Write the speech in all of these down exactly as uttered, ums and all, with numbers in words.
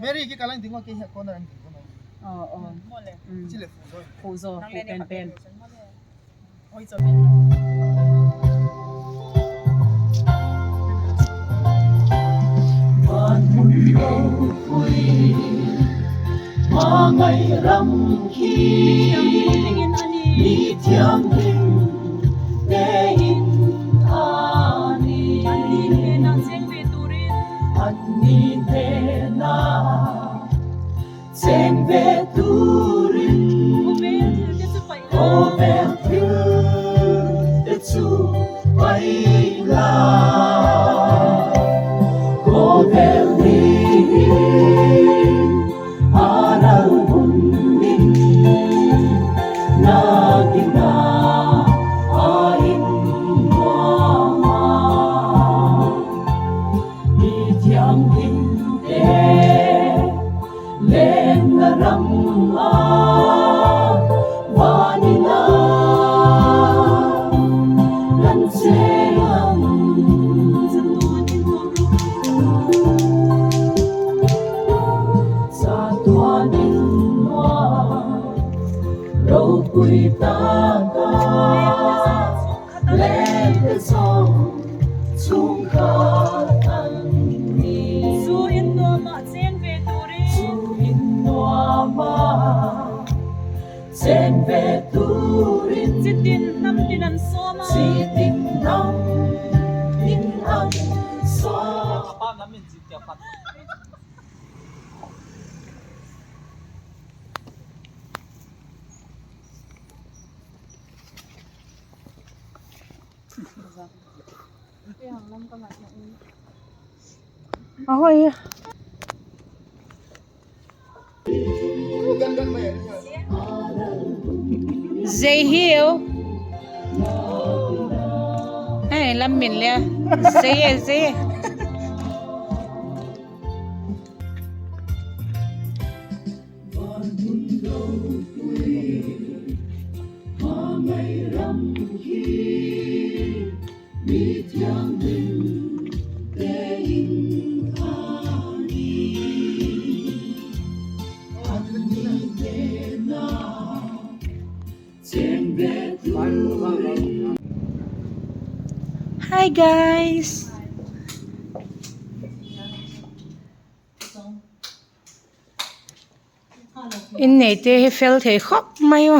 Mary, ki kalang ding a, ki he corner an ding ko na. Aw, aw. Chi le fu zo. Fu zo, fu pen pen. Van mun ropui, ma ngai ram khi, mi thianghlim te in a ni. Anni hnena chêng ve turin, anni hnena chêng ve turin, khawvel thilte chu pai la, khawvel ni a ral hun in, na tina a in nuam a, mi thianghlimte lengna ram a, van in a, lam chêng ang, chatuan in a, ropui tak a, lengte zawng chung kha an ni. Zu in nuam ah chêng ve turin, zu in nuam ah chêng ve turin, chitin nam tin an sawm a, chitin nam tin an sawm a. A hoi. Zei hiu. Hei, lam min le. Zei e, zei e. Hi guys. In neite hi fel thei khop mai u.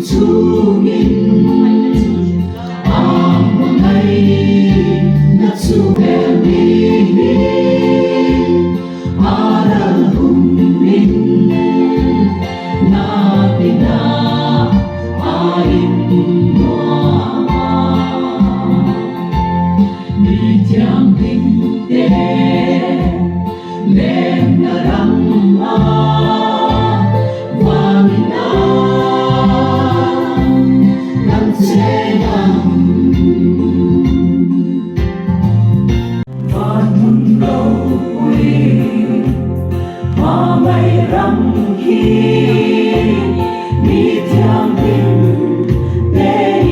Chung in a hung ngaina chu bel mi hi a ral hun in na tina a in nuam a, mi thiangthingte lenna ram ah van in a kan chêng a. Van mun ropui Mamai ram hi mi thiangthingte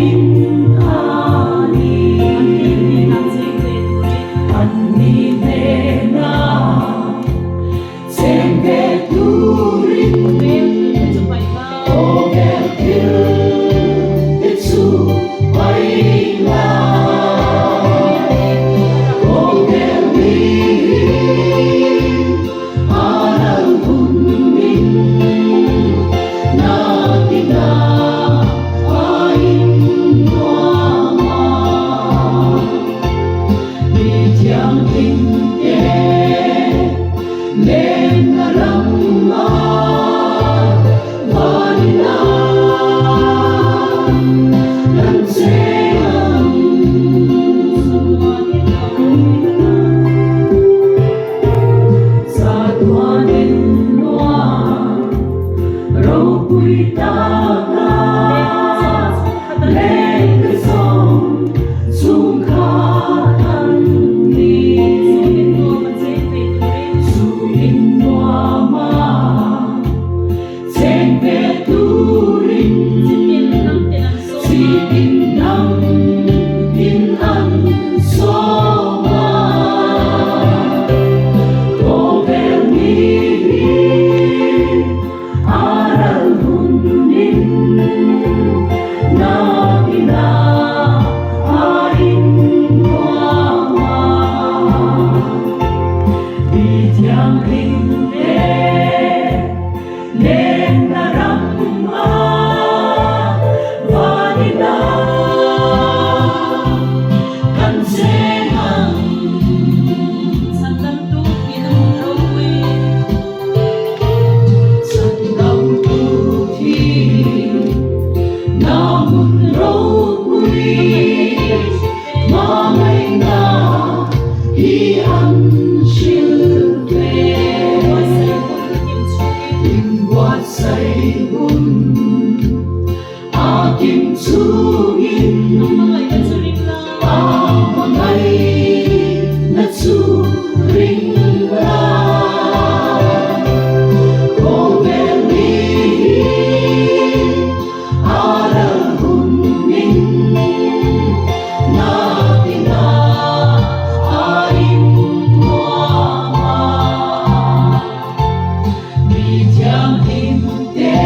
in a ni. Anni nêk a chêng ve turin, khawvel thilte chu pai la, khawvel mi a ral hun in na tina a in nuam a, mi thiangthingte lenna ram ah van in a kan chêng a. Chatuan in nuam ropui tak a leng ka sawm chung kha an ni. Chu in nuam a chêng ve turin, chitin nam tin an sawm a, khawvel mi hi a ral hun in na tina a in nuam a, mi thiangthingte lenna ram ah van in a kan chêng a. Sandamtu thina mun ropui, sandamtu thina mun ropui, Mamai na hi an sil ve. Buatsai hun a kim chung in, a hmangaina chu ring la, khawvel mi hi a ral hun in na tina a in nuam a, mi thiangthingte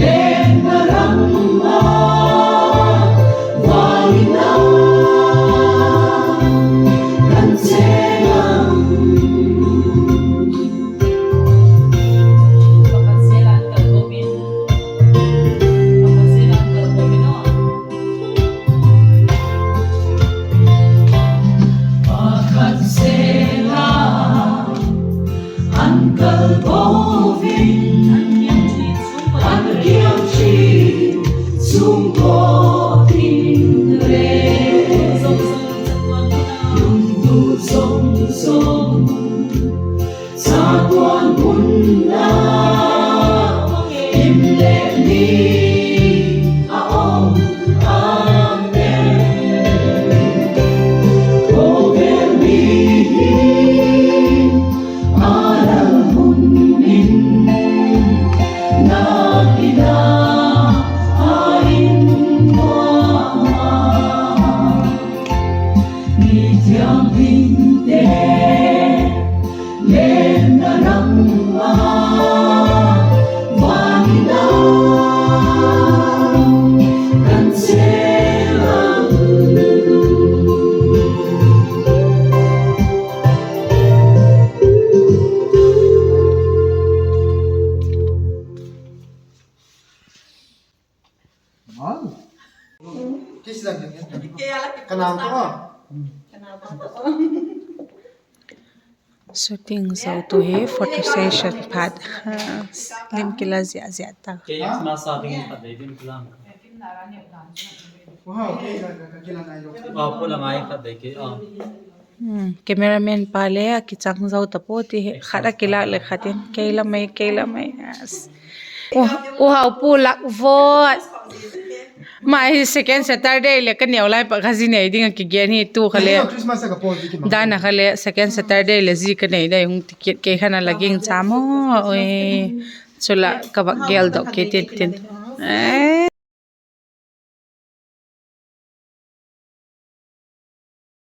lenna ram ah van in a kan chêng a. Pakhat zel a an kal kawm in, pakhat zel a an kal kawm in aw. Pakhat zel a an kal kawm in, an kiang chi chung kawm in le, lungtu zong zong chatuan mun ah im leh ni a om a, khawvel mi hi a ral hun in Shooting zo tu hi photo session phat. Lim kila zia zia ta. Cameraman pa le a kichang zo ta pua ti hi, khat a kilâk leh khat in kei la mai, kei la mai. U, u hau pu lak vot. Mai hi second Saturday leh ka neu lai pa kha zi nei ding a kigen hi tu kha le. Dan a kha le second Saturday leh zi ka nei dai hung ti kit kei khan a la ging cha maw. Chula ka vak geldok kit intin.